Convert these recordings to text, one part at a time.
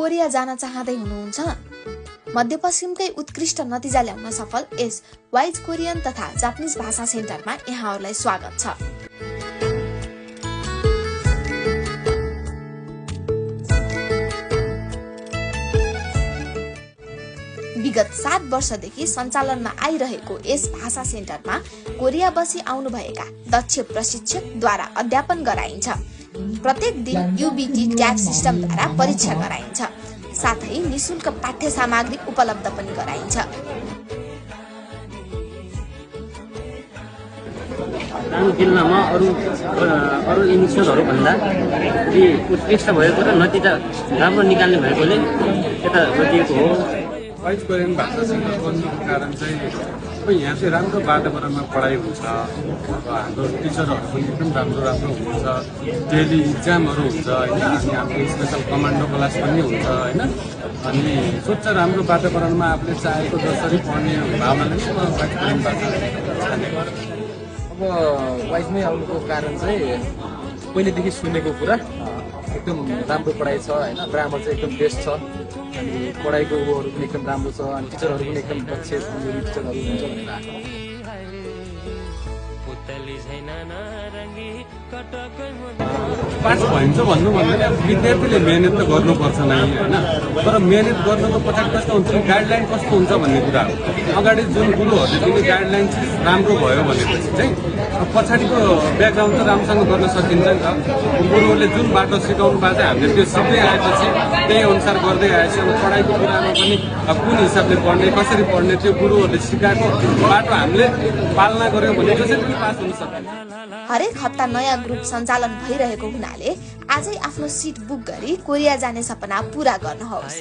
Korea जान चाहँदै हुनुहुन्छ? मध्यपश्चिमकै उत्कृष्ट नतिजा ल्याउन सफल यस वाइज कोरियन तथा जापानिज भाषा सेन्टरमा यहाँहरूलाई स्वागत छ। विगत 7 वर्षदेखि सञ्चालनमा आइरहेको यस भाषा सेन्टरमा कोरिया बसी आउनुभएका दक्ष प्रशिक्षकद्वारा अध्यापन गराइन्छ। प्रत्येक दिन UBT ट्याग सिस्टमद्वारा परीक्षा गराइन्छ। साथै निशुल्क पाठ्य सामग्री उपलब्ध पनि गराइन्छ। जिल्लामा अरू इन्स्टिट्युटहरू भन्दा उत्कृष्ट भएको र नतिजा राम्रो निकाल्ने भएकोले यता गरिएको हो। वाइज कोरियन भाषा सेन्टर बन्नुको कारण चाहिँ अब यहाँ चाहिँ राम्रो वातावरणमा पढाइ हुन्छ। अब हाम्रो टिचरहरू पनि एकदम राम्रो हुनुहुन्छ। डेली इक्जामहरू हुन्छ होइन। अनि आफ्नो स्पेसल कमान्डो क्लास पनि हुन्छ होइन। अनि स्वच्छ राम्रो वातावरणमा आफूले चाहेको जसरी पढ्ने भावनाले वाइज कोरियन भाषा छानेको। अब वाइजमै आउनुको कारण चाहिँ पहिलेदेखि सुनेको कुरा एकदम राम्रो पढाइ छ होइन। ग्रामर चाहिँ एकदम बेस्ट छ। अनि पढाइको उयोहरू पनि एकदम राम्रो छ। अनि टिचरहरू पनि एकदम दक्ष टिचरहरू हुन्छ भनेर पास भइन्छ भन्नु भन्दा विद्यार्थीले मेहनत त गर्नुपर्छ नै होइन। तर मेहनत गर्नको पछाडि कस्तो हुन्छ, गाइडलाइन कस्तो हुन्छ भन्ने कुरा हो। अगाडि जुन गुरुहरूले दिने गाइडलाइन राम्रो भयो भनेपछि चाहिँ पछाडिको ब्याकग्राउन्ड त राम्रोसँग गर्न सकिन्छ नि त। गुरुहरूले जुन बाटो सिकाउनु भएको चाहिँ हामीले त्यो सिक्दै आएपछि त्यही अनुसार गर्दै आएपछि अब पढाइको कुरामा पनि कुन हिसाबले पढ्ने, कसरी पढ्ने, त्यो गुरुहरूले सिकाएको बाटो हामीले पालना गर्यौँ भने जसरी पनि पास हुन सकिन्छ। हरेक हप्ता नयाँ ग्रुप सञ्चालन भइरहेको हुनाले आजै आफ्नो सिट बुक गरी कोरिया जाने सपना पूरा गर्नुहोस्।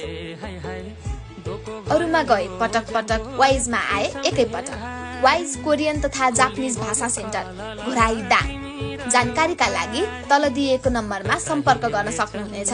अरूमा गए पटक पटक, वाइजमा आए एकै पटक। वाइज कोरियन तथा जापानिज भाषा सेन्टर घोराइदा। जानकारीका लागि तल दिएको नम्बरमा सम्पर्क गर्न सक्नुहुनेछ।